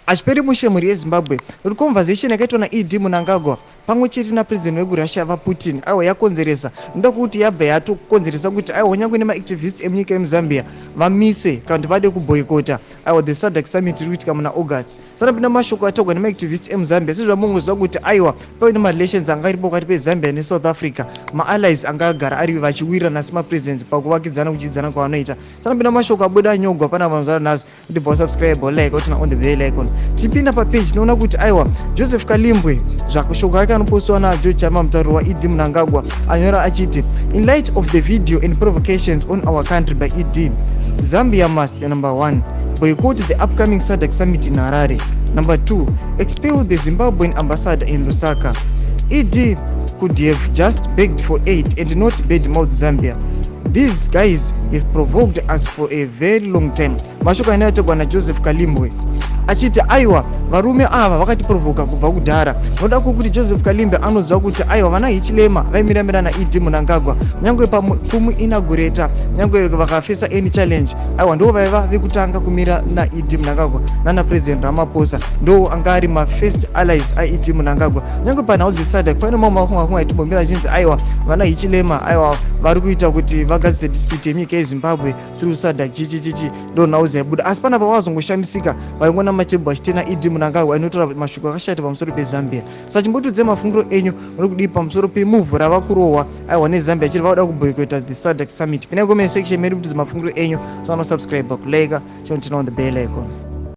Hazviperi mushe mhuri yeZimbabwe nokuti conversation yakaitwa naED Mnangagwa pamwe chete napresident wekuRussia VaPutin aiwa yakonzeresa noda kuti yabva yatokonzeresa kuti aiwa kunyange nemaactivist emunyika yemuZambia vamise kana kuti vade kuboycota aiwa the SADC summit iri kuitika muna August. Sanapinda mashoko ataurwa nemaactivist emuZambia sezvamungoziva kuti aiwa pave nemarelations anga aripo pakati peZambia neSouth Africa, maallies anga agara ari vachiwirirana semapresidents pakuvakidzana kudyidzana kwavanoita. Sanapinda mashoko abuda anyogwa panapa mazuva anhasi kuti bva wasubscribe like oturn on the bell icon. Tipinda papage tinoona kuti aiwa Joseph Kalimbwe zvashoko ake anopostwa naGeorge Chama mutauriri waED Mnangagwa anyora achiti, "In light of the video and provocations on our country by ED, Zambia must, number one, boycott the upcoming SADC summit in Harare. Number two, expel the Zimbabwean ambassador in Lusaka. ED could have just begged for aid and not badmouth Zambia. These guys have provoked us for a very long time." Mashoko ane ategwa naJoseph Kalimbwe achiti aiwa varume ava vakatiprovoka kubva kudhara. Noda kwokuti Joseph Kalimbwe anoziva kuti aiwa vana Hichilema vaimiramira naED Mnangagwa kunyange kumuinaugurata, kunyange vakafesa any challenge, aiwa ndo vaiva vekutanga kumira naED Mnangagwa nana President Ramaphosa, ndo anga ari mafirst allies aED Mnangagwa. Kunyange panhau dzeSADC paine mamwe mafunga aitimbomira achinzi aiwa vana Hichilema aiwa vari kuita kuti vagadzise dispute yemunyika yeZimbabwe through SADC, chichichichi, ndo nhau dzaibuda. Asi panapa vazongoshamisika vaingona matebhu achitena ED Mnangagwa ainotaura mashoko akashata pamusoro peZambia. Saka chimbotudze mafungiro enyu muri kudii pamusoro pemove rava kurohwa aiwa neZambia chiri vauda kuboycota the SADC summit? Pinai comment section medu kutidza mafungiro enyu. Sanosubscribe, kulike, chinoturn on the bell icon.